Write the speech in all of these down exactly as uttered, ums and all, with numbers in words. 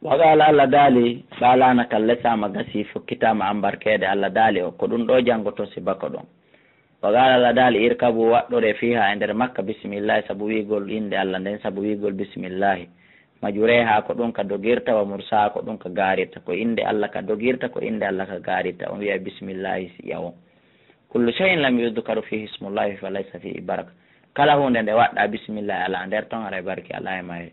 Wa qaala, Allah daali, ɓa laana kan lesaama gasi fokkitaama ambarkeede, Allah daali o, ko ɗum ɗo janngoto si bako ɗon. Wa qaala, Allah daali, irkabu, waɗɗore fiiha e nder makka bisimillahi, sabu wiigol innde Allah nden, sabu wiigol bisimillahi. Majureha ko ɗum ka dogirta, wa mursaha ko ɗum ka gaarirta, ko innde Allah ka dogirta, ko innde Allah ka gaarirta, on wi'a bisimillahi si ƴawon. Kullu shay'in lam yudhkar fihi ismullahi falaysa fihi baraka. Kala huunde nde waɗɗa bisimillahi alaa nder ton, haray barki alaa e mayre.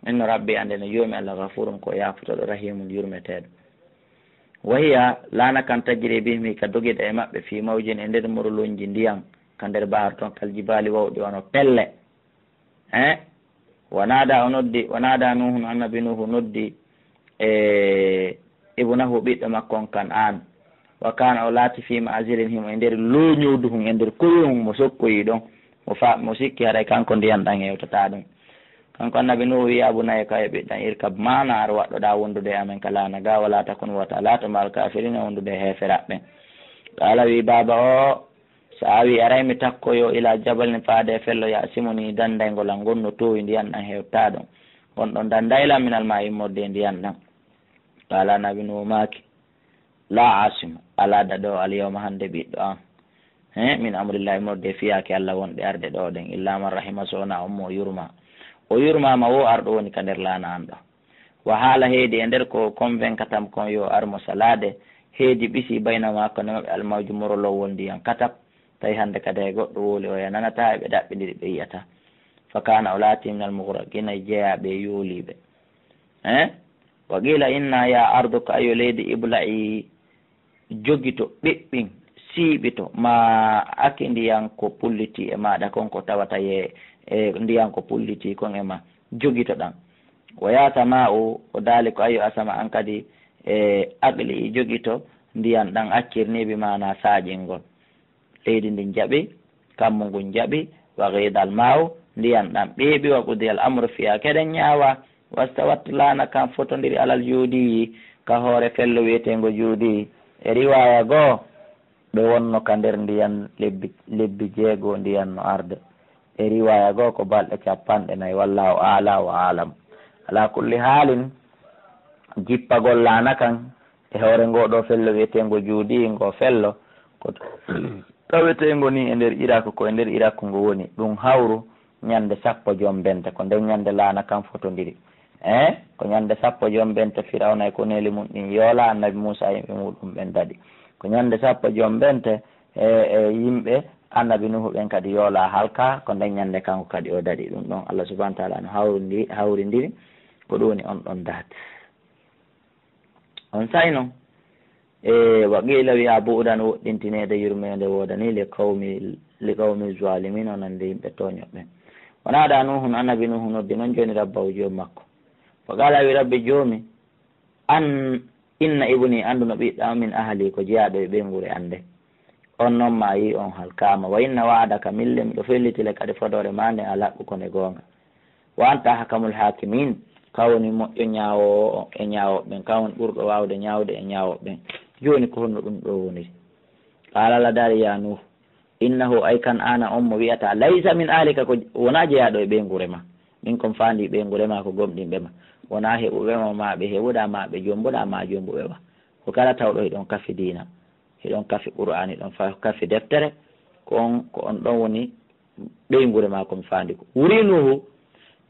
Inna rabbi, annde no joomi Allah, ghafurun ko yaafotooɗo, rahimun yurmeteeɗo. Wa hiya, laana kan, tajri bihim, ka dogida e maɓɓe, fii mawjin, e nder morolonji ndiyam, ka nder bahar ton, kal jibaali, wawɗi wano pelle. Eh? Wa naada, o noddi, wa naada Nuuhun, annabi Nuuhu noddi, e ibnahu, ɓiɗɗo makko on Kan'aan. Wa kaana, o laati, fii ma'zilin, himo e nder looñowdu hun, e nder koyohun mo sokkoyi ɗon, mo fa-, mo sikki haray kanko ndiyan ɗan hewtataa ɗum. Kanko annabi Nuuhu wi'i, "Ya bunayya, ka yo ɓiɗɗan, irkab ma'ana, ar waɗɗoɗaa wondude e amen ka laana ga, wa laa takun, wota laato, ma'al kaafiriina, wondude e heeferaɓɓe." Qaala, wi'i baaba o, "Sa'awi, aray mi takkoyo, ilaa jabalin, faade e fello, ya'simunii, dandayngol an ngon no toowi ndiyan ɗan hewtataa ɗon. Ngon ɗon dandaylan minal maa'i, immorde e ndiyan ɗan." Qaala, annabi Nuuhu maaki, "Laa aasima, alaa daɗoowo al yawma, hannde ɓiɗɗo an, he, min amrillaahi, immorde e fiyaake Allah wonɗe arde ɗoo ɗen, illaa man rahima, so wonaa on mo o yurmaa. O yurmaama wo arɗo woni ka nder laana an ɗoo." Wa haala, heedi e nder ko convaincre tam kon yo ar mo salaade, heedi ɓisi baynahuma, hakkunde maɓɓe, al mawju, morolowol ndiyan, katab, tawi hannde kadi hay goɗɗo wowli oya nanataa, eɓe ɗaɓɓindiri, ɓe yi'ataa. Fa kaana, o laati, minal mughraqiina, e jeyaaɓe e yooliiɓe. Eh? Wa qiila, inna, ya ardu, ka yo leydi, ibla'i, jogito, ɓiɓɓin, siiɓito, ma aki ndiyan ko pullitii e maaɗa kon, ko tawata ye, e ndiyan ko pullitii kon e ma, jogito ɗan. Wa ya sama'u, o daali ko ayo asama an kadi, e aqli, jogito ndiyan ɗan, accir ni, bi maana saaƴingol. Leydi ndin jaɓi, kammu ngun jaɓi, wa ghidal ma'u, ndiyan ɗan ɓeeɓi, wa qudiyal amru, fiyaake ɗen ñaawa, wastawat, laana kan fotondiri, alal juudiyi, ka hoore fello wi'eteengo Juudiyi. E riwaaya goo, ɓe wonno ka nder ndiyan lebbi, lebbi jeego ndiyan no arde. E riwaaya goo ko balɗe cappanɗe nayi, wallaahu a'la wa a'lam. Alaa kulli haalin, jippagol laana kan e hoore ngoo ɗoo fello wi'eteengo Juudiyi, ngoo fello ko taweteengo nii e nder Irak, ko e nder Irak ngo woni. Ɗum hawru ñande sappo jombente, ko nden ñande laana kan fotondiri. Eh, ko ñande sappo jombente Firawna e koneeli mun ɗin yoolaa, annabi Muusaa e yimɓe muuɗum ɓen daɗi. Ko ñande sappo jombente e, e yimɓe annabi Nuuhu ɓen kadi yoolaa, halkaa, ko nden ñande kanko kadi o daɗi. Ɗum ɗon Allah subhaanahu wa ta'aalaa no hawrindi-, hawrindiri, ko ɗum woni on ɗon date. On saa'i non, e, wa qiila, wi'a, bu'dan, woɗɗintineede, yurmeende woodanii, li qawmi, li qawmi zaalimiin, o nande yimɓe tooñoɓe. Wa naadaa Nuuhun, annabi Nuuhu noddi non jooni rabbahu, joomi makko. Fa qaala, wi, rabbi joomi, an, inna ibnii, anndu no ɓiɗɗo am, min ahlii, ko jeyaaɗo e ɓeynguure an nde. On non ma yii on halkaama. Wa inna wa'daka, min le miɗo felliti le kadi fodoore maa nden, al haqqu, ko nde goonga. Wa anta ahkamul haakimiin, ka woni moƴƴo ñaawoowo e ñaawooɓe ɓen, ka woni ɓurɗo waawde ñaawde e ñaawooɓe ɓen. Jooni ko honno ɗum ɗoo woniri? Qaala, Allah daali, yaa Nuuhu, innahu, ay Kan'aana on mo wi'ataa, laysa min ahlika, ko wonaa jeyaaɗo e ɓeynguure maa. Min kon faandii ɓeynguure maa ko gomɗinɓe ma. Wonaa heɓuɓe ma, maa ɓe heɓuɗaa, maa ɓe jombuɗaa, maa jombuɓe ma. Ko kala tawɗo hiɗon kafi diina, hiɗon kafi Qur'aani, hiɗon fa-, kafi deftere, ko on, ko on ɗon woni ɓeynguure maa ko mi faandi ko. Wuri Nuuhu,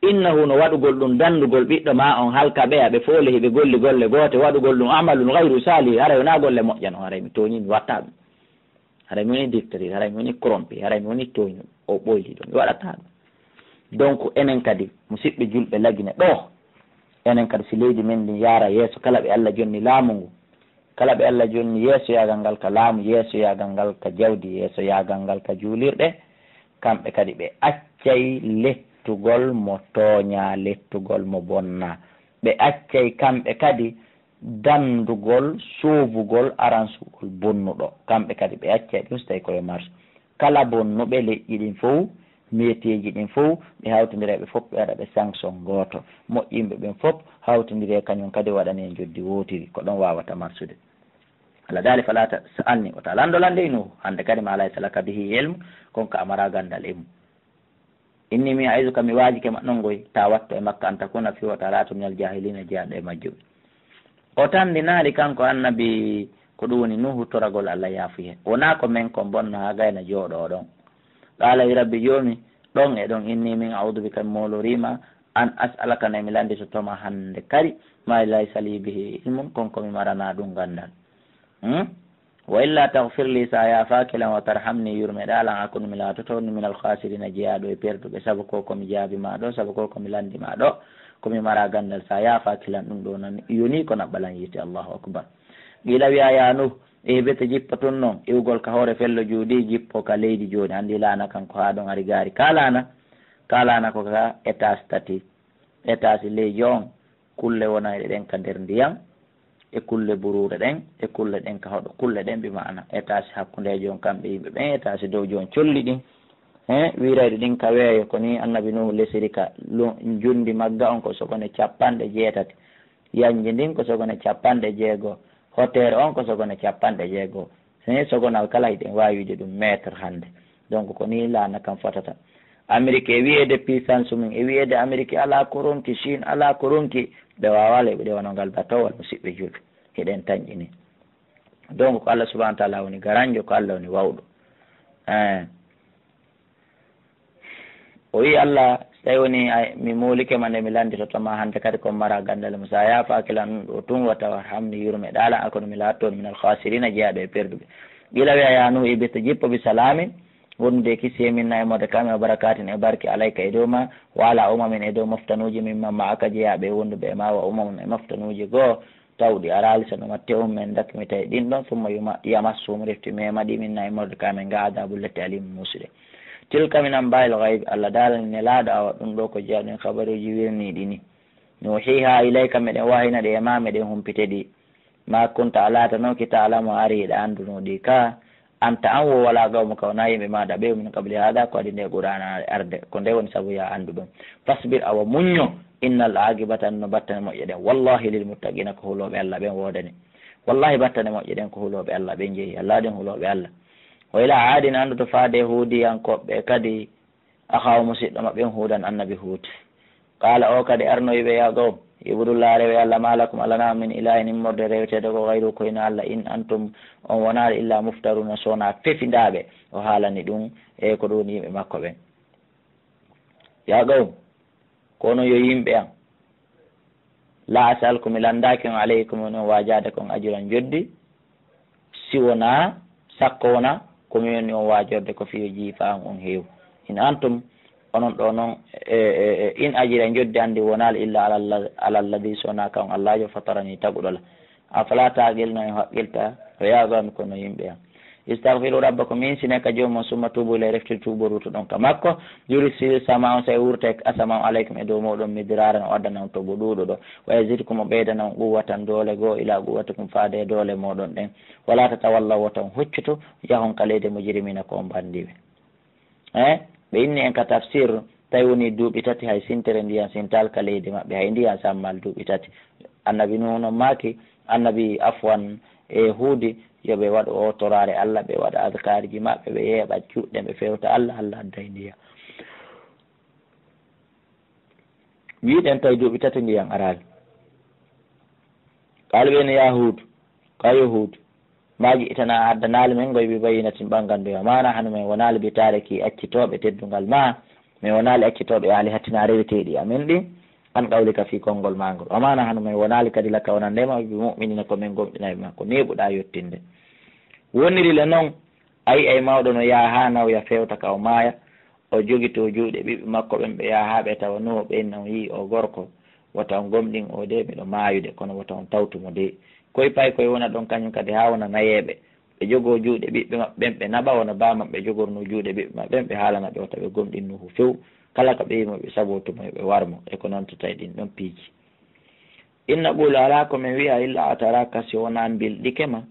innahu, no waɗugol ɗum danndugol ɓiɗɗo maa on halka ɓeya, ɓe foole hiɓe golli golle goote, waɗugol ɗum amalun ghayru saalih, haray wonaa golle moƴƴa non, haray mi tooñii, mi waɗataa ɗum. Haray mi woni dictateur, haray mi woni corrompu, haray mi woni tooñuɗo, o ɓoyliiɗo, mi waɗataa ɗum. Donc, enen kadi, musiɓɓe julɓe Lagine ɗoo, enen kadi si leydi men ndin yaara yeeso, kala ɓe Allah jonni laamu ngu, kala ɓe Allah jonni yeesoyaagal ngal ka laamu, yeesoyaagal ngal ka jawdi, yeesoyaagal ngal ka juulirɗe, kamɓe kadi ɓe accay lettugol mo tooñaa, lettugol mo bonnaa. Ɓe accay kamɓe kadi danndugol, soobugol aransugol bonnuɗo. Kamɓe kadi ɓe accay ɗum so tawii ko yo marsu. Kala bonnuɓe leƴƴi ɗin fow, métierji ɗin fow, ɓe hawtindira ɓe fof, ɓe waɗa ɓe sanction gooto. Moƴƴinɓe ɓen fof hawtindire kañum kadi waɗane njoddi wootiri, ko ɗon waawata marsude. Allah daali, falaa tas'alnii, wota lanndo lan dey Nuuhu, hannde kadi maa laysa laka bihi ilm, kon ka a maraa ganndal e mum. Inni min aizuka, mi waajike ma ɗon ngoy, ta watto e makka, an takuna, fii wota laato, minal jaahiliina, jeyaaɗo e majjuɓe. O tanndinaali kanko annabi, ko ɗum woni Nuuhu, toragol Allah yaafuye. Wonaa ko men kon bonnaa, haa gayna jooɗoo ɗon. Qaala, wi Rabbi Joomi, ɗon e ɗon, inni min audu bika, mi mooloriima, an as'alaka, na mi lannditoto ma hannde kadi, ma laysa lii bihi ilmun, kon ko mi maranaa ɗum ganndal. Hmm? Wa illa taghfir li, sa yaafaaki lan, wa tarhamni, yurmeɗaa lan, akun, mi laatoto, minal khasirina, jeyaaɗo e perduɓe, sabu ko ko mi jaabi ma ɗo, sabu ko ko mi lanndi ma ɗo, ko mi maraa ganndal, sa yaafaaki lan ɗum ɗo nan, yoni ko naɓɓa lan yiite. Allahu akbar. Qila wiya, ya Nuh, ihbit, jippo tun non, iwgol ka hoore fello juuɗi, jippo ka leydi jooni, anndi laana kan ko haa ɗon ari gaari. Ka laana, ka laana ko ka étage tati, étage leydi on, kulle wonayɗe ɗen ka nder ndiyan, e kulle buruure ɗen, e kulle ɗen ka hoɗo. Kulle ɗen bi ma'ana étage hakkundeejo on, kamɓe yimɓe ɓen, étage dow jon colli ɗin. He, wiirayɗe ɗin ka weeyo, ko ni annabi Nuhu lesiri ka lu-, njundi magga on ko sogone capanɗe jeetati. Yanji ndin ko sogone capanɗe jeego. Hotere on ko sogone capanɗe jeego. He, sogonal kala hiɗen waawi wiide ɗum mètre hannde. Donc, ko ni laana kan fotata. Amérique e wiyeede puissance mum, e wiyeede Amérique alaa ko ronki, Chine alaa ko ronki, ɓe waawaa le ɓe ɗewanoo ngal batowal, musiɓɓe julɓe. Hiɗen tanƴini. Donc, ko Allah subhanahu wa taala woni garanjo, ko Allah woni wawɗo. Eh. O wi Allah, so tawi woni ay, mi moolike ma nde mi lannditoto ma hannde kadi ko mara ganndal mum. So a yaafaaki lan ɗum ɗo tun, wa tarhamni, yurmeɗaa lan, akun, mi laatoto minal khasirina, jeyaaɗo e perduɓe. Qila wiya, ya Nuhu, ihbit, jippo, bi salamin, wondude e kisiyee, minna, immorde ka amen, wa barakatin, e barke, alayka, e dow ma, wa ala umamin, e dow moftanuuji, mimman ma'aka, jeyaaɓe e wonduɓe e ma, wa umamun, e moftanuuji goo, tawɗi araali, sanumattihum, men dakmitay ɗin ɗon, summa yuma-, yamassuhum, refti mema ɗi, minna, immorde ka amen, ga adabul, lette, alimun, muusude. Tilka min anba'il ghaybi, Allah daalani Nelaaɗo, awa ɗum ɗo ko jeyaa ɗum habaruuji wirniiɗi ni. Nuhiha ilayka, meɗen wahayina ɗi e ma, meɗen humpite ɗi. Ma kunta, a laatanooki, ta'lamu, a ari hiɗa anndunoo ɗi ka, anta an wo, wala qawmuka, wonaa yimɓe maaɗa ɓe, min qabli hada, ko adi nde Qur'aana arde, ko nde woni sabu ya anndu ɗum. Fasbir, awa muñño, innal aqibata, no battane moƴƴe ɗen, wallahi, lil muttaqina, ko hulooɓe Allah ɓen woodani. Wallahi, battane moƴƴe ɗen ko hulooɓe Allah ɓen jeyi, Allah ɗen hulooɓe Allah. Wa ila aadin, anndu to faade huudiyankooɓe kadi, akhaahu, musiɗɗo maɓɓe on Huudan, annabi Huud. Qaala, o kadi arnoyi ɓe, ya qawm, ibudullaha, rewe Allah, ma lakum, alaa ma min ilahin, immorde reweteeɗo ko gayruhu, ko hinaa Allah, in antum, on wonaali, illa muftaruna, so wonaa fefindaaɓe. O haalani ɗum e ko ɗum woni yimɓe makko ɓen. Ya qawm, ko onon yo yimɓe am. La as'alukum, mi lanndaaki on, alayhi, ko mi woni on waajaade kon, ajuran, njoddi, si wonaa, sakko wona, ko mi woni on waajorde ko fii yo jiifa an on heew. In antum, onon ɗo non, e, e, e, in ajira, njoddi an ndin wonaali, illa ala alla-, ala alladhi, so wonaa kan Allaajo, fatarani, taguɗo la. Afala taaqiluna, on haqqilta? Ko yaago am, kono yimɓe am. Istaghfiru rabbakum, insine ka joomum on, summa tuubu ilayhi, refti tuuborutoɗon ka makko. Yursil sama on, sey wurta e asama on, alaykum, e dow mooɗon, midraran, o addana on toɓo ɗuuɗuɗo. Wa yazidkum, o ɓeydana on, quwwatan, doole goo, ila quwwatikum, faade e doole mooɗon ɗen. Wala tatawallaw, wota on huccutu, yahon ka leyɗe mujrimiina, ko on bandiiɓe. Eh, ɓe inni en ka tafsir, tawi woni duuɓi tati hay sintere ndiyan sintaali ka leydi maɓɓe, hay ndiyan sammaali duuɓi tati. Annabi Nuhu non maaki, annabi afwan e Huudi, yo ɓe waɗu o toraare Allah, ɓe waɗa adkaariji maɓɓe, ɓe yeeɓa juuɗe, ɓe fewta Allah, Allah adday ndiyan. Wiɗen tawi duuɓi tati ndiyan araali. Qaala ɓe ne, ya Huud, ka yo Huud, ma ji'tana a addanaali men ngoy bi bayyinatin ɓangandoya, ma nahnu men wonaali bi taariki accitooɓe teddungal ma, men wonaali accitooɓe aalihatina reweteeɗi amen ɗin, an qawlika fii konngol maa ngol. Wa ma nahnu men wonaali kadi laka wonande ma bi mu'minina ko men gomɗinayɓe ma, ko neeɓuɗaa yottinde. Woniri le non, a yi'ay mawɗo no yaha haa nawya fewta ka o maaya, o jogitoo juuɗe ɓiɓɓe makko ɓen, ɓe yaha haa ɓe tawa Nuhu ɓen non yi'i o gorko, wota on gomɗin o de, miɗo maayude, kono wota on tawtu mo de. Koy pay koy wona ɗon kañum kadi haa wona nayeeɓe. Ɓe jogoo juuɗe ɓiɓɓe maɓɓe ɓen, ɓe naɓa wona baa maɓɓe jogornoo juuɗe ɓiɓɓe maɓɓe ɓen, ɓe haalana ɓe wota ɓe gomɗin Nuhu few. Kala ka ɓe yi'i mo ɓe saboo tuma yo ɓe war mo, e ko noon to tawi ɗin ɗon piiji. Inna qulu, alaa ko min wi'a, illa ataraka, si wonaa mbilɗike ma.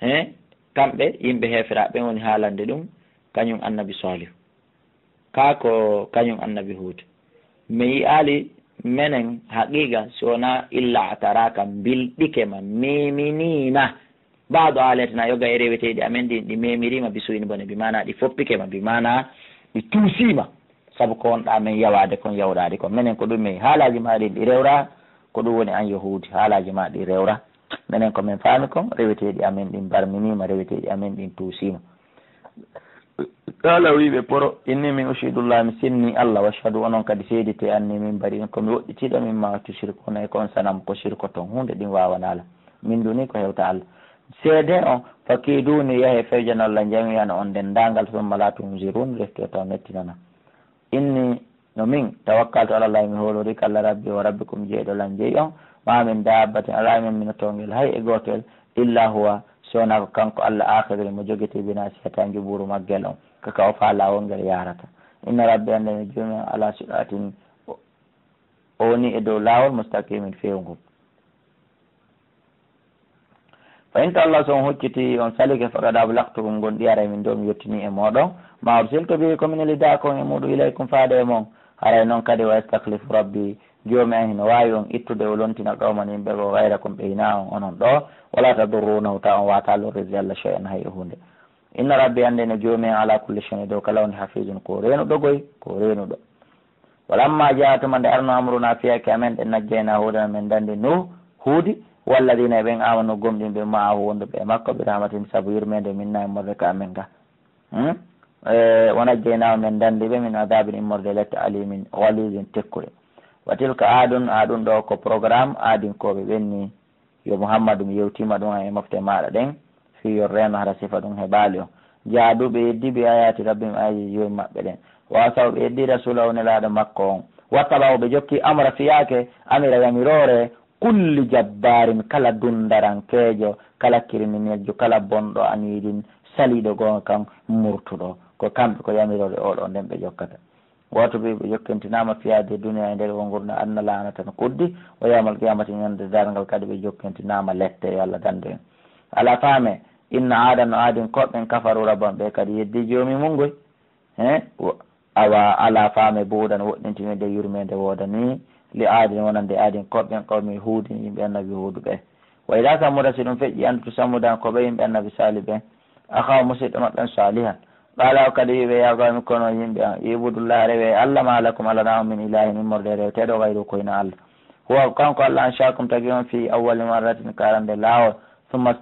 He, kamɓe yimɓe heeferaaɓe ɓen woni haalande ɗum, kañum annabi Saalihu. Kaa ko kañum annabi Huud. Mi yi'aali menen haqiiqa si wonaa illa ataraka mbilɗike ma, meminiima. Baado aalatina yoga e reweteeɗi amen ɗin, ɗi memiriima bi suu'in bone, bi maanaa ɗi foppike ma, bi maanaa ɗi tuusiima. Sabu ko wonɗaa men yawaade kon, yawɗaade kon. Menen ko ɗum men, haalaaji maa ɗin ɗi rewraa, ko ɗum woni an yo huudi, haalaaji maa ɗi rewraa. Menen ko men faami kon, reweteeɗi amen ɗin barminiima, reweteeɗi amen ɗin tuusiima. Qaala, o wi'i ɓe, poro, inni min ushidullaha, mi sinnii Allah, washhadu, onon kadi seeditee, anni min bari'un, ko mi woɗɗitiiɗo, mimma tushrikuna, e ko on sanam ko shirkoton, huunde ɗin waawanaa Allah. Min duni ko hewta Allah. Seedee on, fakiiduni, yahee fewjanon lan jami'an on denndaangal, summa laa tunzirun, refti o taw mettinana. Inni, no min, tawakkaltu ala Allahi, mi hoolori ko Allah Rabbi wa Rabbikum, jeyɗo lan, jey on, ma min dabbatin, alaa e men mino toongel hay e gootel, illa huwa, si wonaa ko kanko Allah, aakhidun, mo jogitii, bi nasiyatiha, njuɓɓuru maggel on, ka ka o faalaa wongel yaarata. Inna Rabbi, annde no joomii an, ala siraatin, o, o woni e dow laawol, mustaqimin, feewngol. Fa in tawallah, so on huccitii, on salike, faqad ablaqtukum, ngon ɗiyara min ɗo, mi yottinii e mooɗon. Ma ursiltu bihi, ko mi nelidaa kon e muuɗum, ilaykum, faade e mon. Haray non kadi, wa yastakhlifu Rabbi, Joomi an hino waawi on ittude, o lontina qawman, yimɓe goo, ghayrakum, ɓe hinaa on, onon ɗoo. Wala tadurrunahu, tawa on waawataa lorrirde Allah shay'an, hay e huunde. Inna Rabbi, annde no Joomi an, ala kulli shay'in, dow kala huunde, hafizun, ko reenuɗo goy, ko reenuɗo. Walamma jaa, tuma nde arno, amruna, fiyake amen, ɗen, najjaynaa, huudanoo men, danndi Nuuhu, Huudi, walladina, e ɓen, amanu, gomɗinɓe, ma'ahu, wonduɓe e makko, bi rahmatin, sabu yurmeende, minna, immorde ka amen ga. Hmm? E, wa najjaynaahu, men danndi ɓe, min adabin, immorde lette, alimin, ghalizin, tekkure. Wa tilka aadun, haa ɗum ɗoo ko programme aadinkooɓe ɓen nii. Yo Muhammadu, mi yewtiima ɗum e mofte maaɗa ɗen, fii yo reeno hara sifa ɗum heɓaali on. Jaahadu, ɓe yeddii, bi ayaati rabbihim, aayeeji Joomi maɓɓe ɗen. Wa asaw, ɓe yeddii rasuulahu, nelaaɗo makko on. Wattaba'u, ɓe jokki, amra, fiyaake, amira, yamiroore, kulli jabbaarin, kala dundarankeejo, kala kirimineljo, kala bonɗo, aniidin, saliiɗo goonga kan, murtuɗo. Ko kamɓe, ko yamiroore oo ɗoo nden ɓe jokkata. Gooto ɓe, ɓe jokkintinaama fi haadihi dunya, e nder oo ngurndan, adna, laana tan kuddi, wa yawmal qiyamati, ñande darngal kadi ɓe jokkintinaama lette, yo Allah dandu en. Alaa faame, inna aadan, no aadinkooɓe ɓen, kafaru rabbahum, ɓe kadi yeddii Joomi mun ngoy. He? Wo-, awa alaa faame, bu'dan, woɗɗintinirde yurmeende woodanii, li aadin, wonande aadinkooɓe ɓen, qawmi Huudin, yimɓe Annabi Huudu ɓe. Wa ilaa Samuuda, si ɗum feƴƴi, anndu to Samuuda, ko ɓe yimɓe Annabi Saalih ɓen, akhaahum, musiɗɗo maɓɓe on, Saalihan. Qaala, o kadi wi'i ɓe, yaa qawmi, ko onon yimɓe am, u'budullaaha, rewee Allah, maa lakum, alaa on min ilaahin, immorde reweteeɗo, ghayruhu, ko hinaa Allah. Huwa, ko kanko Allah, ansha'akum, tagi on, fii awwali marratin, ka arande laawol, summa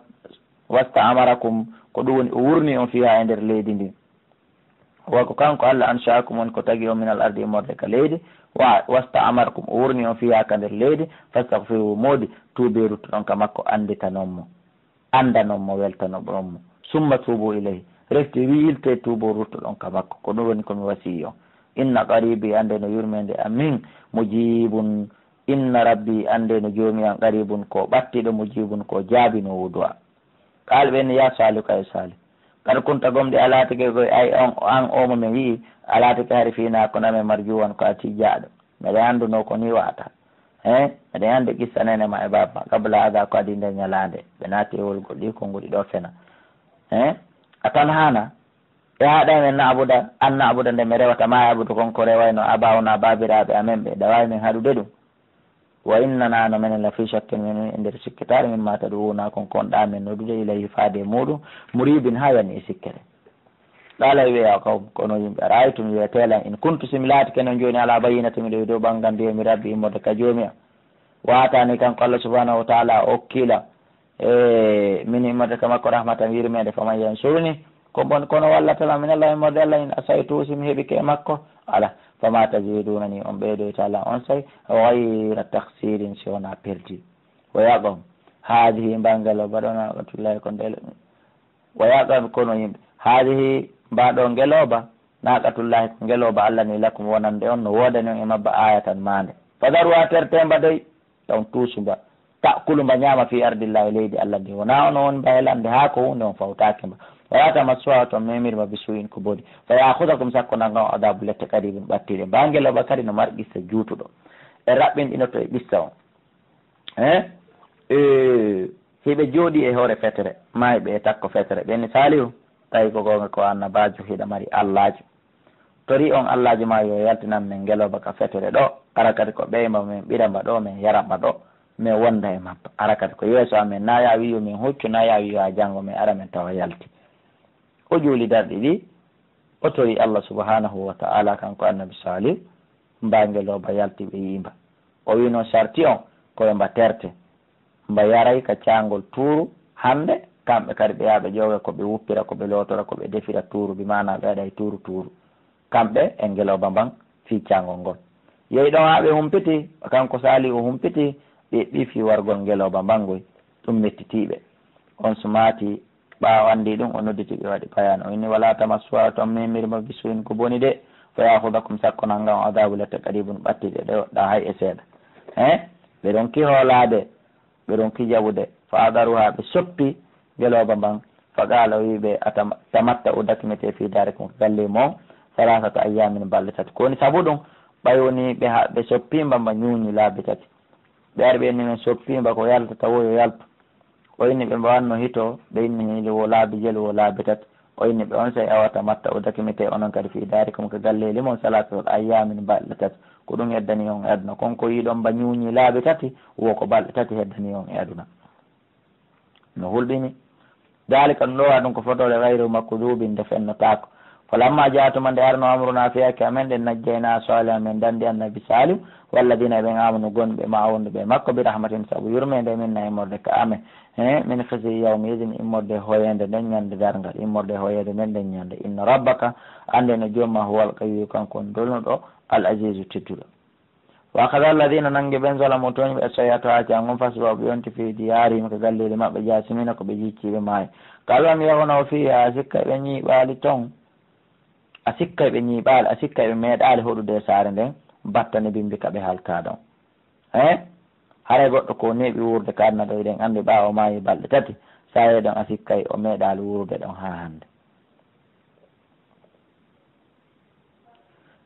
wasta'marakum, ko ɗum woni o wurni on fiihaa e nder leydi ndin. Wa ko kanko Allah ansha'akum woni ko tagi on minal ardi immorde ka leydi, wa wasta'marakum o wurni on fiha ka nder leydi, fastaghfiruhu moodi tuubee ruttoɗon ka makko annditanon mo, anndanon mo weltanoɗon mo, summa tuubu ilayhi refti wi'ilte tuuboo ruttoɗon ka makko, ko ɗum woni ko mi wasiyii on. Inna qaribi annde no yurmeende am min, mujibun inna rabbi annde no joomi am qaribun ko ɓattiɗo mujibun ko jaabinoowo du'a. Qaala ɓe inni, yaa Saalihu, kayo Saalihu, qad kunta gomɗi a laatike koy, ay on, an oo mo men yi'i, a laatike hari fiinaa ko namen marjuwan ko a tijjaaɗo. Meɗen anndunoo ko nii wa'ata. He? Meɗen anndi qissa neene ma e baaba ma, qabla haada ko adii ndee ñalaande. Ɓe naati e wolgol ɗii konnguɗi ɗoo fena. He? A tanhaana? E haɗa men na'buda, an na'buda nde mi rewata ma ya'budu kon ko rewayno abaa'una baabiraaɓe amen ɓe, ɗawaay men haɗude ɗum. Wa innana no menen la fii shakkin, menen e nder sikkitaare, mimma tad'una kon konɗaa men noddude ilayhi faade e muuɗum, muribin haa yani e sikkere. Qaala wi'e yaa qawm, kono yimɓe, ara'aytum wi'etee lan, in kuntu si mi laatike non jooni ala bayyinati miɗo e dow ɓanngandi e mi rabbi immorde ka joomi am. Wa atani kanko Allah subhanahu wa ta'ala o okkila e min immorde ka makko rahmatan yurmeende, faman yansuruni, ko bon kono wallata lan min Allah immorde Allah in asaytu si mi heɓike e makko. Ala, fama tazidunani on ɓeydoyta lan on say ghayra takhsirin si wona perdi. Wa ya qawm, hadihi mbangel o baɗo naqatullahi ko ndel. Wa ya qawm kono yimɓe, hadihi mbaɗo ngeloba, naqatullahi ko ngeloba Allah ni lakum wonande on no wodani on e mabba ayatan mande. Fadaru a terte mba dey. Taw tuusu mba, ta'kulu mba ñaama fi ardillahi, leydi Allah ndi. Wonaa onon woni mba helande haa ko huunde on fawtaaki mba. Wala tamassuha, to memir mba, bi su'in ko boni. Fa ya'khudakum, sakko nanga on adabu lette qaribin ɓattiiɗe. Mba ngeloba kadi no mari qissa juutuɗo. E raɓɓinɗinoto e qissa on. Eh? Eh, hiɓe jooɗi e hoore fetere, maa hiɓe e takko fetere. Ɓe ni Saalihu, tawi ko goonga ko annabaajo, hiɗa mari allaajo. Tori on allaajo ma yo yaltinan men ngeloba ka fetere ɗo, ara kadi ko ɓeymba men ɓiramba ɗo, men yaramba ɗo, men wonda e mabba. Ara kadi ko yeeso amen, na ya wiyo men huccu, na ya wiyo ha janngo men ara men tawa yalti. O juuli darɗi ɗi, O tori Allah subhanahu wa ta'ala, kanko annabi Salihu, mba ngelooba yalti ɓe yi'i mba. O wi'no sarti on ko ɓe mba terte. Mba yaray ka caangol tuuru hande, kamɓe kadi ɓe yaha ɓe ƴooga ko ɓe wuppira, ko ɓe lootora, ko ɓe defira tuuru, bi maana ɓe waɗay tuuru tuuru. Kamɓe e ngelooba mban fii caangol ngol. Yehi ɗon haa ɓe humpiti, kanko Salihu o humpiti, ɓe ɓi fii wargol ngelooba mban ngoy. Ɗum mettitii ɓe. On sumaati Ɓaawo anndi ɗum, o nodditi ɓe, waɗi bayaan. O inni, "Walaa tamassuhaa, ton memir mo bisuu'in ko boni de, fa ya'khudakum, sakko nannga on adaabu lette qariibun ɓattiiɗe ɗe woɗɗaa hay e seeɗa." He? Ɓe ronki hoolaade, ɓe ronki jaɓude. Fa aqaruuhaa, ɓe soppi ngelooba mban. Fa qaala, o wi'i ɓe, "Atama-, tamatta'uu, dakimitee fii daarikum, ko galle mon, salaasata ayyaamin, balɗe tati." Ko woni sabu ɗum? Ɓay woni ɓe ha-, ɓe soppi mba, mba ñuuñi laabi tati. Ɓe ari ɓe inni, "Men soppi mba, ko yaltata woo yo yaltu." O inni ɓe, "Mba wanno hito?" Ɓe inni, "Hili wo laabi jelu, wo laabi tati." O inni ɓe, "On sey awa tamatta'uu, dakimitee onon kadi fii daarikum ka galleeli mon, salaasata ayyaamin, balɗe tati. Ko ɗum heddani on e aduna. Kon ko yi'uɗon mba ñuuñi laabi tati, wo ko balɗe tati heddani on e aduna." No hulɓini. Daalika, ɗum ɗoo waɗi ɗum ko fotoore gayru makduubin, nde fennotaako. Falammaa jaa, tuma nde arno, amrunaa, fii hakke amen ɗen, najjaynaa Saalihan, men danndi annabi Saalihu, walladiina, e ɓen, aamanu, gonɓe, ma'a, wonduɓe e makko, bi rahmatin, sabu yurmeende, minnaa, immorde ka amen. He, min khizyi yawmi idin, immorde hoyeende nden ñande darngal, immorde hoyeende nden, nden ñande. Inna rabbaka, annde no joom maa, huwal qawiyyu, kanko woni dolnuɗo, al aziizu, tedduɗo. Wa akhadha alladhina, nangi ɓen, zalamu, tooñi ɓe, as-sayhatu, haa caango ngon, fa asbahu, ɓe yonti, fi diyarihim, ka galleeli maɓɓe, jasimina, ko ɓe jicciiɓe, maayi. Ka lam yaghnaw fiha, a sikkay ɓe ñiiɓaali ton, a sikkay ɓe ñiiɓaali, a sikkay ɓe meeɗaali hoɗude e saare nden, battane bimbi ka ɓe halkaa ɗon. He? Haray goɗɗo ko neeɓi wuurde ka aduna ɗo, eɗen anndi ɓaawo maayi balɗe tati, sa yehi ɗon a sikkay o meeɗaali wuurude ɗon haa hannde.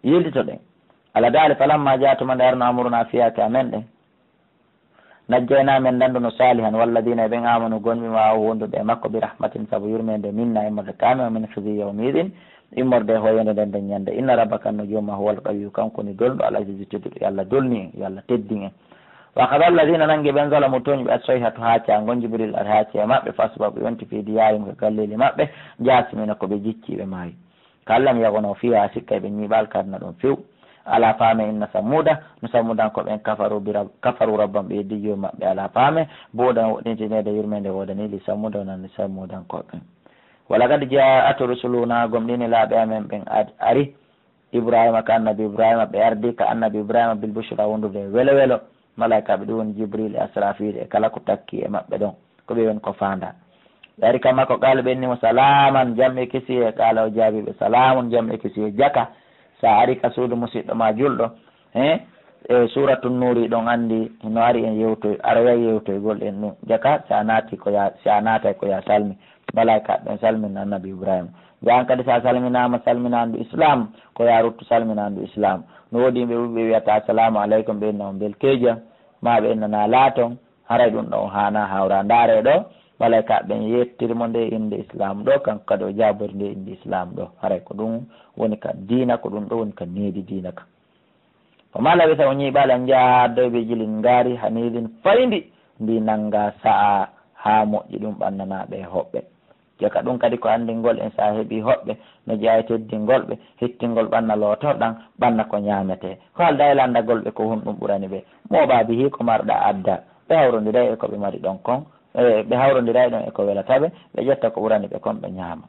Yiltitoɗen. Allah daali, falamma jaa, tuma nde arno, amruna, fiyaake amen ɗen, najjaynaa, men dannduno, Saalihan, walladina, e ɓen, amanu, gonmi, ma o wonduɓe e makko, bi rahmatin, sabu yurmeende, minna, immorde ka amen, o min khizi yawmi idin, immorde e hoyende nden, nden ñande. Inna rabbaka, no joom ma, huwal qawiyyu, kanko woni dolɗo, al azizu, tedduɗo. Yo Allah dolni en, yo Allah teddin en. Wa akhadha alladina, nangi ɓen, zalamu, tooñi ɓe, as-sayhatu, haa caango, Jibril ari haa cee maɓɓe, fa asbahu, ɓe yonti, fi diyarihim, ka galleeli maɓɓe, jasimina, ko ɓe jicciiɓe, maayi. Ka lam yaghnaw fiha, sikkay ɓe ñiiɓaali ka aduna ɗon few. Alaa faame, inna Samuuda, no Samuudankooɓe ɓen, kafaru bi rab-, kafaru rabbahum, ɓe yeddi joom maɓɓe. Alaa faame, bu'dan, woɗɗintineede, yurmeende woodanii, li Samuuda, wonanii Samuudankooɓe ɓen. Wa laqad jaa'at rusuluna, gomɗini laaɓe amen ɓen ad-, ari, Ibrahima, ka annabi Ibrahima, ɓe ardi ka annabi Ibrahima, bil bushra, wondude e welo welo. Malaykaaɓe ɗum woni Jibril e Asrafil e kala ko takki e maɓɓe ɗon, ko ɓe woni ko faandaa. Ɓe ari ka makko, qaala, ɓe inni mo, "Salaaman, jam e kisiyee." Qaala, o jaabii ɓe, "Salaamun, jam e kisiyee." Jaka, sa ari ka suudu musiɗɗo ma julɗo, he, e Suuratu Nuuri, ɗon anndi no ari en yewtoy, aroya yewtoygol en ɗum. Jaka, si a naati ko ya, si a naatay ko ya salmi. Malaykaaɓe ɓen salmin annabi Ibrahima. Jaan kadi, sa salminaama salminaandu Islam, ko ya ruttu salminaandu Islam. No woodi yimɓe ɓe wi'ata, "Assalamu aleykum," ɓe inna on belkeeja, ma ɓe inna na laaton. Haray ɗum ɗon haanaa hawra. Ndaaree ɗo, malaykaaɓe ɓen yettiri mo nde innde Islaam ɗo, kanko kadi o jaabori nde innde Islaam ɗo. Haray ko ɗum woni ka diina, ko ɗum ɗo woni ka needi diina ka. Wa maa labisa, o ñiiɓaali, an jaa'a, haa addoyi ɓe, ijlun, ngaari, haniidun, fayndi, ndi nanngaa sa'a haa moƴƴi, ɗum ɓannanaa ɓe hoɓɓe. Jaka ɗum kadi ko anndingol en, so a heɓii hoɓɓe no jeyaa e teddingol ɓe, hittingol ɓanna lootorɗan, ɓanna ko ñaametee. Ko aldaa e lanndagol ɓe ko honɗum ɓurani ɓe. Mooɓaa bihi, ko marɗaa adda. Ɓe hawrondiray e ko ɓe mari ɗon kon, e, ɓe hawrondiray ɗon e ko welata ɓe, ɓe ƴetta ko ɓurani ɓe kon ɓe ñaama.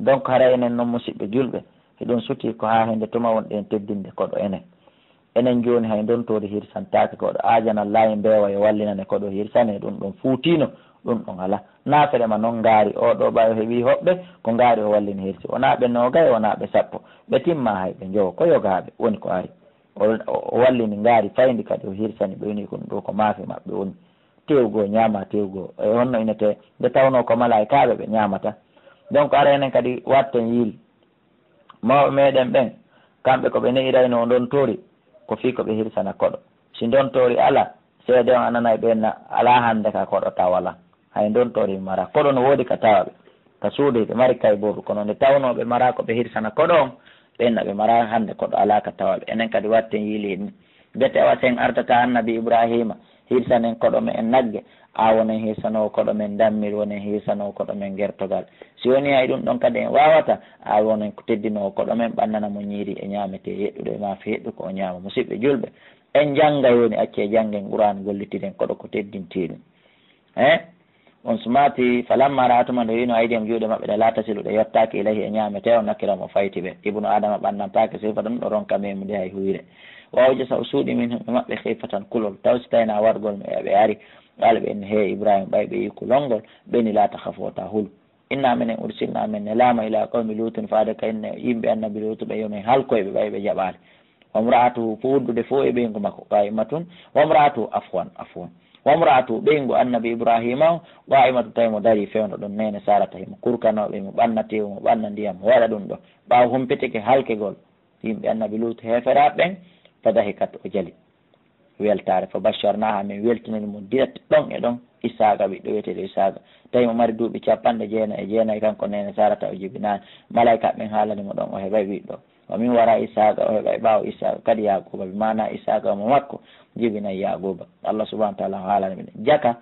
Donc, haray enen non, musiɓɓe julɓe, hiɗum sutii ko haa hende tuma wonɗen teddinde koɗo enen. Enen jooni hay ndontoori hirsantaake koɗo. Aajana laayi mbeewa yo wallinane koɗo hirsane, ɗum ɗon fuutiino, ɗum ɗon alaa. Naafere ma non ngaari, oo ɗoo ɓay o heɓii hoɓɓe, ko ngaari o wallini hirsi. Wonaa ɓe noogay, wonaa ɓe sappo. Ɓe timmaa hay ɓe njowo, ko yogaaɓe woni ko ari. O, o, o wallini ngaari fayndi kadi o hirsani ɓe, woni ko ɗum ɗoo ko maafe maɓɓe woni. Tew goo, ñaama tew goo. E honno inete nde tawnoo ko malaa'ikaaɓe ɓe ñaamata? Donc, ara enen kadi watten yiil. Mawɓe meɗen ɓen, kamɓe ko ɓe ne'iraynoo ndontoori, ko fii ko ɓe hirsana koɗo. Si ndontoori alaa, seede on a nanay ɓe na, alaa hannde ka koɗo taw alaa. Hay ndontoori ɓe maraa. Koɗo no woodi ka tawa ɓe. Ka suudu ɓe mari kaybooru, kono nde tawnoo ɓe maraa ko ɓe hirsana koɗo on, ɓen na ɓe maraa hannde koɗo alaa ka tawa ɓe. Enen kadi watten yiili ɗum. Mbete awa sen artata annabi Ibraahiima, Hirsanen koɗo men nagge, a wonen hirsanoowo koɗo men dammir, wonen hirsanoowo koɗo men gertogal. Si woni hay ɗum ɗon kadi en waawata, a wonen ko teddinoowo koɗo men ɓannana mo ñiiri e ñaametee yeɗɗuɗo e maafe yeɗɗu ko o ñaama. Musiɓɓe julɓe, en njannga woni accee janngen Qur'aan gollitiren koɗo ko teddintii ɗum. He? On sumaati, falamma ra'a, tuma nde wi'no aydihim juuɗe maɓɓe ɗe la tasilu ɗe yottaaki ilayhi e ñaametee o nakira mo fayti ɓe. Ibnu Aadama ɓannantaake sifa ɗum ɗo ronka memude hay huyre. Wa awjasa o suuɗi minhum e maɓɓe khifatan kulol. Taw si tawii na wargol ɓe ari. Qaala ɓe inni, he Ibrahima, ɓay ɓe yii kulol ngol, ɓe inni, la takhaf, wota hulu. Inna menen ursilna, men nelaama ila qawmi Luutin, faade ka inne yimɓe annabi Luutu ɓe, yo men halkoy ɓe ɓay ɓe jaɓaali. Wamra'atuhu, fuɗɗude fof e ɓeyngu makko, qa'imatun, wamra'atuhu, afwan, afwan. Wamra'atuhu, ɓeyngu annabi Ibrahima o, qa'imatun, tawi mo darii fewndo ɗon, neene Sarata himo kurkanoo ɓe, mo ɓanna teewu, mo ɓanna ndiyam, mo waɗa ɗum ɗo. Ɓaawo humpitike halkegol yimɓe annabi Luutu, heeferaaɓe ɓen, fadahikat, o jali weltaare. Fa basharnaha, min weltinani mo direct ɗon e ɗon, Isaaqa, ɓiɗɗo wi'eteeɗo Isaaqa. Tawi mo mari duuɓi capanɗe jeenayi e jeenayi, kanko neene Sarata o jibinaani. Malaa'ika ɓen haalani mo ɗon, o heɓay ɓiɗɗo. Wa min wara Isaaqa, o heɓay ɓaawo Isaaqa kadi Yaaquuba, bi maana Isaaqa mo makko jibinay Yaaquuba. Allah subhanahu wa ta'ala haalani ɓe ɗum. Jaka,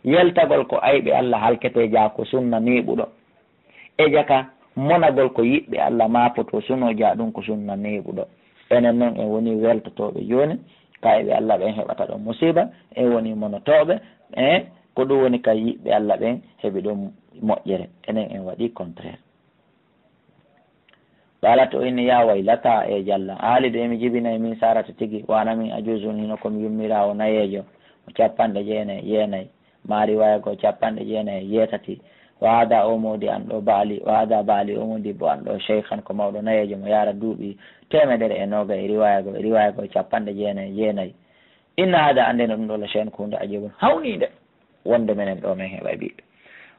weltagol ko ayɓe Allah halkete, jaa ko sunna neeɓuɗo. E jaka, monagol ko yiɓɓe Allah maapoto suno, jaa ɗum ko sunna neeɓuɗo. Enen non en woni weltotooɓe jooni, ka ayɓe Allah ɓen heɓata ɗon musiba, en woni monotooɓe, e ko ɗum woni ka yiɓɓe Allah ɓen heɓi ɗon moƴƴere. Enen en waɗi contraire. Qalat, o inni, ya waylata, e jalla, alidu, emi jibinay min Sarata tigi, wa ana min ajuzun, hino ko mi yummiraawo nayeejo, mo capanɗe jeenayi, jeenayi. Ma riwaaya goo capanɗe jeenayi e jeetati. Wa hada, o moodi an ɗo baali, wa hada baali, o moodi bo an ɗo shaykhan, ko mawɗo nayeejo mo yaara duuɓi teemedere e noogay e riwaaya goo, e riwaaya goo capanɗe jeenayi e jeenayi. Inna hada, anndeno ɗum ɗo la shay'un, ko huunde ajabun, hawniinde, wonde menen ɗo men heɓay ɓiɓɓe.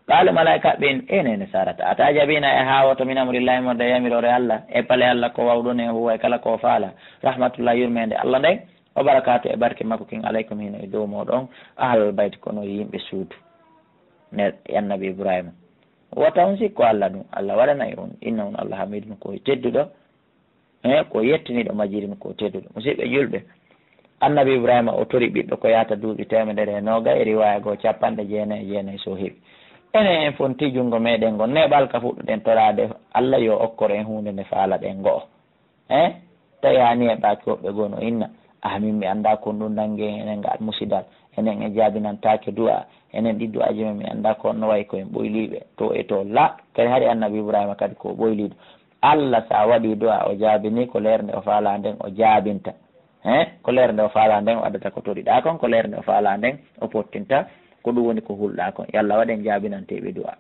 Qaalu, malaa'ika ɓen, e neene Sarata, atajabina, e haawoto, min amrillahi, morde e yamiroore Allah, e pale Allah ko wawɗon e huwa e kala ko faala, rahmatullah, yurmeende Allah nden, wa barakaatu, e barke makko kin, alaykum, hino e dow mooɗon, ahlal bayti, kono yimɓe suudu ne annabi Ibrahima. Wota on sikku Allah ɗum, Allah waɗanay on, innahu, Allah, hamidun, ko tedduɗo, e ko yettiniiɗo, majidun, ko tedduɗo. Musiɓɓe julɓe, annabi Ibrahima o tori ɓiɗɗo ko yaata duuɓi teemedere e noogay, riwaaya goo capanɗe jeenayi e jeenayi so heɓi. Enen en fonti junngo meɗen ngon neeɓal ka fuɗɗuɗen toraade Allah yo okkor en huunde nde faalaɗen ngo'o. E tawi hani e ɓaaki woɓɓe goo no inna, ah, min mi anndaa kon ɗum nannge enen ngal musidal, enen en jaabinantaake du'a, enen ɗi du'aaji men mi anndaa ko honno wayi, ko en ɓoyliiɓe to e to. La, kadi hari annabi Ibrahima kadi ko o ɓoyliiɗo. Allah, sa waɗi du'a o jaabini, ko leer nde o faalaa nden o jaabinta. He, ko leer nde o faalaa nden o addata ko toriɗaa kon, ko leer nde o faalaa nden o pottinta, ko ɗum woni ko hulɗaa kon. Yo Allah waɗ en jaabinanteeɓe du'a.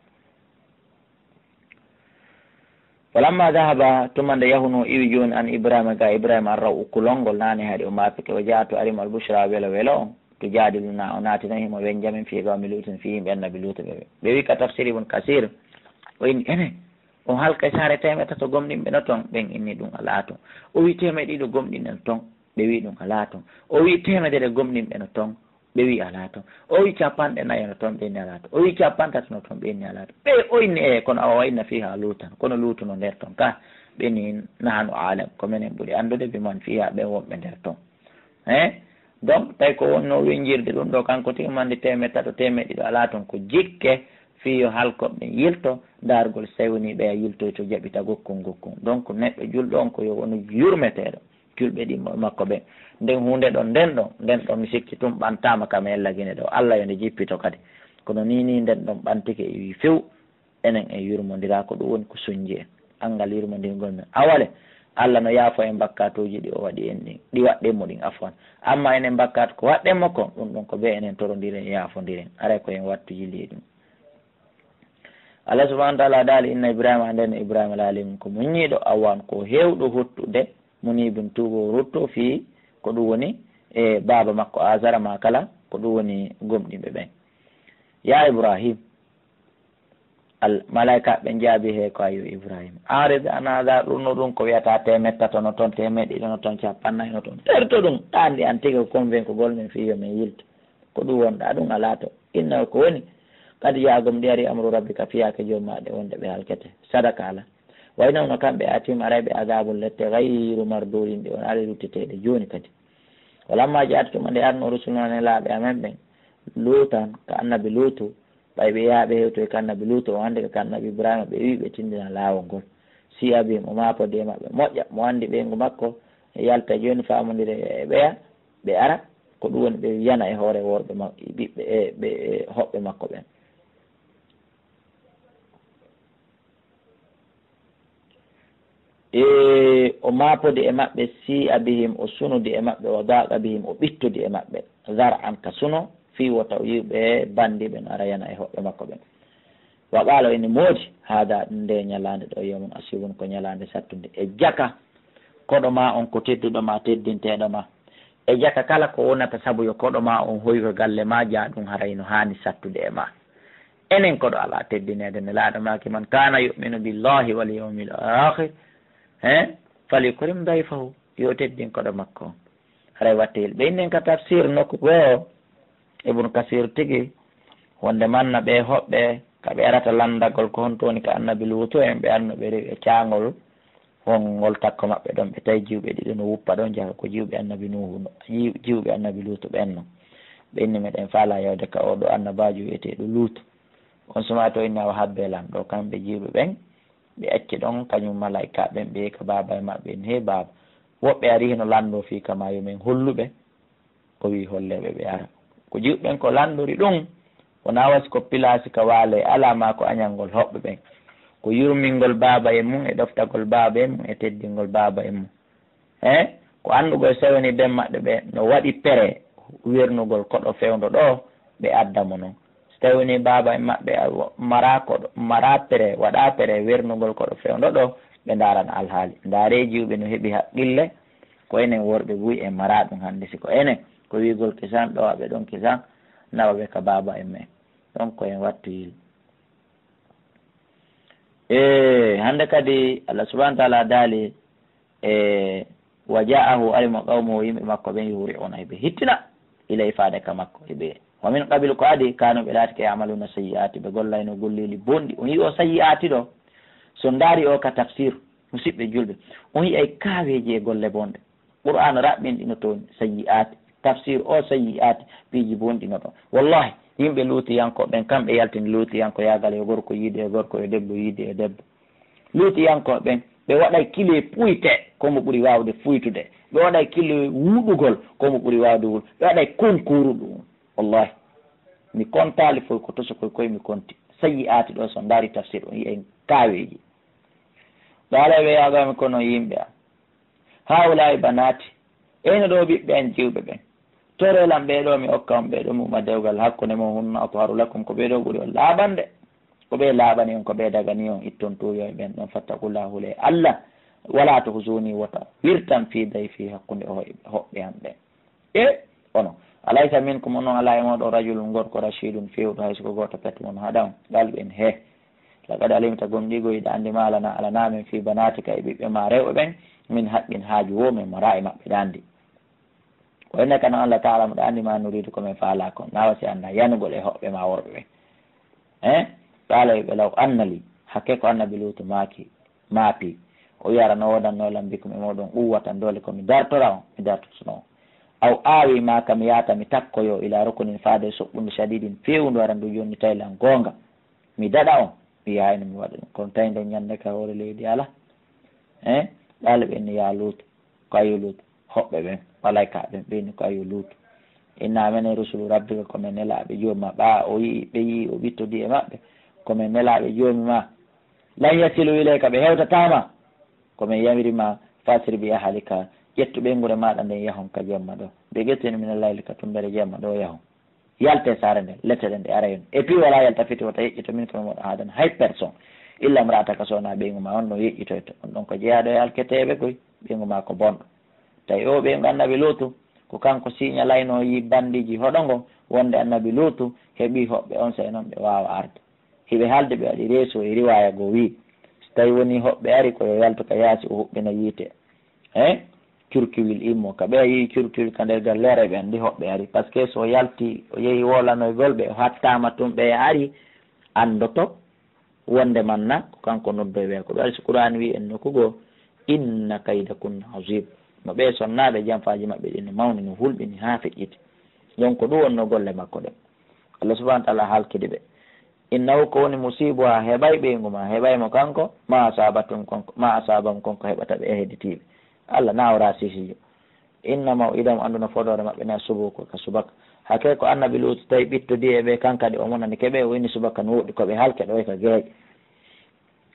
Falamma dahaba, tuma nde yahuno iwi jooni an Ibrahima ga Ibrahima, arraw ukkulol ngol naane hari o maapike, o jaa to arimo albushra welo welo on, to jaadiluna o naatino himo Benjamin fii qawmi Luutin fii yimɓe annabi Luutu ɓe. Ɓe wi ka tafsir Ibn Kasir, o inni, ene, o halkay saare teemeɗɗe tato gomɗinɓe no ton, ɓen inni ɗum alaa ton. O wi teemeɗɗe ɗiɗo gomɗinɓe no ton, ɓe wi ɗum alaa ton. O wi teemedere gomɗinɓe no ton, ɓe wi alaa ton. O wi capanɗe nayo no ton, ɓe inni alaa ton. O wi capanɗe tato no ton, ɓe inni alaa ton. Ɓe o inni, e kono awa wa inna fiha Luutan, kono Luutu no nder ton ka? Ɓe inni nahnu aalam, ko menen ɓuri anndude bi man fiha, ɓe wonɓe nder ton. He? Donc tawi ko wonno winjirde ɗum ɗo kanko tigi mande teemeɗɗe tato teemeɗɗe ɗiɗo alaa ton, ko jikke fii yo halkoɓe ɓen yilto, daargol sewni ɓe a yiltoyto jaɓita gokkun gokkun. Donc neɗɗo julɗo on ko yo wonu yurmeteeɗo. Julɓe ɗimmo e makko ɓen. Nden huunde ɗon, nden ɗon, nden ɗon mi sikki tun ɓantaama ka men Lagine ɗo. Allah yo nde jippito kadi. Kono nii nii nden ɗon ɓantike e wii few, enen en yurmondiraa, ko ɗum woni ko sunnji en. Anngal yurmondirgol men. Awale, Allah no yaafo en bakkaatuuji ɗi o waɗi en ɗin, ɗi waɗɗen mo ɗin, afwan. Amma enen bakkaatu ko waɗɗen mo kon, ɗum ɗon ko bee enen torondiren, yaafondiren. Aray ko en wattu jilli e ɗum. Allah subhanahu wa ta'ala daali, inna Ibrahima, nden Ibrahima laali mum ko muññiiɗo, awwaan ko heewɗo huttude, muniibun tuuboowo rutto fii ko ɗum woni e baaba makko Azara, maa kala ko ɗum woni gomɗinɓe ɓen. Ya Ibrahim, al malaa'ika ɓen jaabi he ko, ayo Ibrahim, a'rid an haadha, ɗum no ɗum ko wi'ata teemeɗɗe tato no ton, teemeɗɗe ɗiɗo no ton, cappanɗe nayi no ton. Terto ɗum, ɗa anndi an tigi ko convaincugol men fii yo men yilto. Ko ɗum wonɗaa ɗum alaa to. Innahu, ko woni, qad jaa'a, gomɗii arii, amru rabbika, fiyaake joomum maa ɗe wonde ɓe halkete. Sadaka, alaa. Wa innahum, no kamɓe, aatihim, aray ɓe, adabun, lette, gayru mardudin, ɗe wonaa ɗe rutteteeɗe jooni kadi. Walamma ja'at, tuma nde arno, rusuluna, nelaaɓe amen ɓen, Luutan, ka annabi Luutu, ɓay ɓe yaha ɓe hewtoy ka annabi Luutu, o hannde ka annabi Ibrahima, ɓe wi'i ɓe tindina laawol ngol. Si'a bihim, o maapodi e maɓɓe, moƴƴa, mo anndi ɓeyngu makko, e yalta jooni faamondire e ɓeya, ɓe ara, ko ɗum woni ɓe yana e hoore worɓe ma-, ɓiɓɓe, e ɓe, e hoɓɓe makko ɓen. E o maapodi e maɓɓe, si'a bihim, o sunodi e maɓɓe, wa daqa bihim, o ɓittodi e maɓɓe, zar'an, ka suno, fii wota o yi'u ɓe bandiiɓe no ara yana e hoɓɓe makko ɓen. Wa qaala, o inni, moodi, haada, ɗum nde ñalaande ɗo, yawmun asiibun, ko ñalaande sattunde. E jaka, koɗo ma on ko tedduɗo ma, teddinteeɗo ma. E jaka kala ko wonata sabu yo koɗo ma on hoygo galle ma, jaa ɗum haray no haani sattude e ma. Enen koɗo alaa teddineede, Nelaaɗo maaki, man kaana yu'minu billahi wal yawmil aakhir, he, falyukrim dayfahu, yo teddin koɗo makko. Haray watteyel. Ɓe innen ka tafsir nokku goo, Ibnu Kasir tigi, wonde manna ɓe hoɓɓe ka ɓe arata lanndagol ko honto woni ka annabi Luutu en, ɓe arno ɓe rewi e caangol, won ngol takko maɓɓe ɗon, ɓe tawi jiwɓe ɗiɗo no wuppa ɗon, jaka ko jiwɓe annabi Nuuhu no, jiw-, jiwɓe annabi Luutu ɓen no. Ɓe inni, meɗen faala yawde ka oo ɗoo annabaajo wi'eteeɗo Luutu. On suma to inni, awa habbe lan ɗoo, kamɓe jiwɓe ɓen, ɓe acci ɗon, kañum malaa'ika ɓen, ɓe ka baaba e maɓɓe en, he baaba, woɓɓe ari hino lanndoo fii ka maa, yo men hollu ɓe. O wi'i, hollee ɓe, ɓe ara. Ko jiwɓe ɓen ko lanndori ɗum, wonaa wasi ko pilaasi ka waale, alaa maa ko añangol hoɓɓe ɓen. Ko yurmingol baaba e mum, e ɗoftagol baaba e mum, e teddingol baaba e mum. He? Ko anndugol so tawii ben maɓɓe ɓe no waɗi pere wernugol koɗo fewndo ɗoo, ɓe adda mo non. So tawii ni baaba en maɓɓe a-, maraa koɗo, maraa pere, waɗaa pere wernugol koɗo fewndo ɗoo, ɓe ndaarana alhaali. Ndaaree jiwɓe no heɓi haqqille, ko enen worɓe buy en maraa ɗum hannde. Si ko enen, ko wi'ugol kisan ɗoo, aɓe ɗon kisan, nawa ɓe ka baaba en men. Ɗon ko en wattu yil. E hannde kadi, Allah subhanahu wa ta'ala daali, e, wa ja'ahu, ari mo qawmuhu, yimɓe makko ɓen, yuhri'una, hiɓe hittina, ilay, faade ka makko, hiɓe, wa min qablu, ko adi, kanu, ɓe laatike, ya'maluna sayyi'ati, ɓe gollayno golleeli bonɗi. On yi'i o sayyi'ati ɗoo, so ndaari o ka tafsir, musidɓe julɓe, on yi'ay kaaweeji e golle bonɗe. Qur'aana raɓɓinɗino toon sayyi'aati, tafsir o sayyi'aati, piiji bonɗi no ɗon. Wallahi, yimɓe luutiyankooɓe ɓen, kamɓe yaltini luutiyankoyaagal, yo gorko yiidu e gorko, yo debbo yiidu e debbo. Luutiyankooɓe ɓen, ɓe waɗay kile puyte, ko mo ɓuri waawde fuytude. Ɓe waɗay kile wuuɗugol, ko mo ɓuri waawde wuuɗ-, ɓe waɗay konkuuru ɗum. Wallahi, mi kontaali foy ko tosokoy koy mi konti. Sayyi'aati ɗo, so ndaari tafsir, on yi'ay kaaweeji. Ɓe alay ɓe yaaɓaami kono yimɓe am. Haa'ulaa'i banaati, ɓeyno ɗoo ɓiɓɓe am jiwɓe ɓen. Toree lan ɓee ɗoo, mi okka on ɓee ɗoo muuma dewgal hakkunde mon, hunna atharu lakum, ko ɓee ɗoo ɓuri on laaɓande. Ko ɓee laaɓani on, ko ɓee dagani on, itton tuuyo e ɓen ɗon. Fattaqullaha, hulee Allah. Wala tukhzuni, wota wirtan fii dayfi, hakkunde o hoy-, hoɓɓe am ɓen. E onon, alaysa minkum, onon alaa e mooɗon, rajulun, gorko, rashidun, feewɗo, hay so ko gooto pet mon haɗan? Qaalu ɓe inni, he, laqad alimta, gomɗii goo hiɗa anndi, ma lana, alanaa men, fii banaatika, e ɓiɓɓe maa rewɓe ɓen, min haqqin, haaju woo men maraa e maɓɓe, ɗa anndi. Wa innaka, no Allah, ta'lamu, ɗa anndi, ma nuriidu, ko men faalaa kon. Na wasi anndaa yanugol e hoɓɓe maa worɓe ɓen. He? Qaala, wi'i ɓe, law anna lii, hakke ko annabi Luutu maaki, maapi, o wi'i, hara no woodannoo lan, bikum, e mooɗon, quwwatan, doole, ko mi dartora on, mi dartotono on. Aw aawi, maa ka mi yaata, mi takkoyoo, ilaa rukunin, faade soɓɓundu, shadiidin, feewundu, hara ndu yonnitay lan goonga, mi daɗa on, mi yaayno mi waɗa ɗum. Kono tawi nden ñannde ka hoore leydi alaa. He? Qaala, ɓe inni, yaa Luutu, ko a yo Luutu, hoɓɓe ɓen, malaa'ika ɓen, ɓe inni, ko a yo Luutu, inna, menen, rusulu rabbika, ko men nelaaɓe Joomi maa. Ɓaa o yi'i, ɓe yi'i o ɓittodii e maɓɓe, ko men nelaaɓe Joomi maa. Lan yasilu ilayka, ɓe hewtataa ma. Ko men yamiri ma, fa asri bi ahlika, ƴettu ɓeynguure maaɗa nden, yahon ka jemma ɗoo. Bi qit'in mina layli, ka tumbere jemma ɗoo, yahon. Yalte saare nden, lette ɗen ɗe aray on. Et puis, wala yaltafitu, wota yeƴƴito, minkum, e mooɗon, ahadun, hay personne. Illa imra'ataka, so wonaa ɓeyngu maa, on ɗon yeƴƴitoyto. On ɗon ko jeyaaɗo e alketeeɓe koy, ɓeyngu maa ko bonɗo. Tawi o ɓeyngu annabi Luutu, ko kanko siñalaynoo, yi bandiiji hoɗo ngo, wonde annabi Luutu heɓii hoɓɓe on, sey non ɓe waawa arde. Hiɓe haalde, ɓe waɗi reeso e riwaaya goo, wi'i, so tawi wonii hoɓɓe ari, ko yo yaltu ka yaasi, o huɓɓina yiite. He? Curkiwil immo. Ka ɓeya yi'i curkiwil ka nder gal leere, ɓe anndi hoɓɓe ari. Parce que so yalti, o yehi wolanoygol ɓe, o hattaama tun, ɓeya ari, anndoto wonde manna ko kanko noddoy ɓeya. Ko ɗum waɗi so Qur'aana wi'i en nokku goo, inna kaydakunna azim. No ɓee sonnaaɓe, janfaaji maɓɓe ɗin no mawni, no hulɓini haa feƴƴiti. Jon ko ɗum wonnoo golle makko ɗen. Allah subhanahu wa taala halkidi ɓe. Innahu, ko woni musiibuha, heɓay ɓeyngu ma, heɓay mo kanko, ma asabatum kon, ma asabahum, kon ko heɓata ɓe e hedditiiɓe. Allah na o raasisiijo. Inna maw'idahum, anndu no fodoore maɓɓe na subuh, ko ka subaka. Hakke ko annabi Luutu tawi ɓittodii e ɓe, kan kadi o monani keɓe, o inni subaka no woɗɗi ko ɓe halke ɗo e ka geeƴe.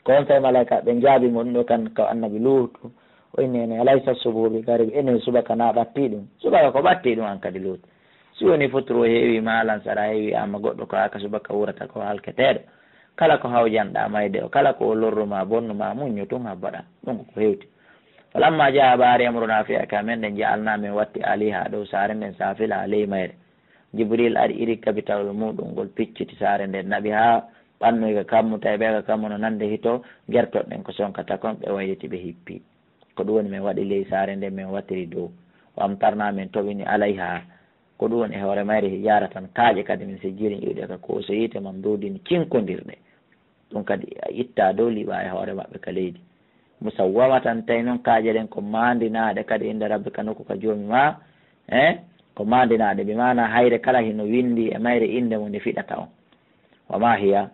Ko on tawi malaika ɓe jaabi mo ɗum ɗo kan ka annabi Luutu. O inni ene alaysa subuh bi qarib, ene subaka na ɓatti ɗum. Subaka ko ɓatti ɗum an kadi Luutu. Si woni futuro heewi ma lansara heewi amma goɗɗo ko aka subaka wurata ko halketeeɗo. Kala ko hawjanɗa mayde o, kala ko o lorru ma bonnu ma muññu tun habbaɗa. Ɗum ko ko hewti. Falamma jaa ɓaari amruna fi aka men ɗen jaalna men watti aliha dow saare nden safila ley mayre. Jibril ari iri kabitawol muɗum ngol picciti saare nden naɓi haa ɓannoy ka kammu, tawi ɓe ka kammu no nande hito gertoɗen ko sonkata kon, ɓe wayliti ɓe hippi. Ko ɗum woni min waɗi ley saare nden min wattiri dow. Wa amtarna min toɓini alayha. Ko ɗum woni e hoore mayre hijaaratan kaaƴe kadi min sijjilin iwde ka koosoyiite mamdudin cinkondirɗe. Ɗum kadi a itta dow liɓa e hoore maɓɓe ka leydi. Musawwamatan, tawi noon kaaƴe ɗen ko maandinaaɗe kadi innde rabbika nokku ka joomi ma. E ko maandinaaɗe bi maana hayre kala hino winndi e mayre innde mo nde fiɗata on. Wa ma hiya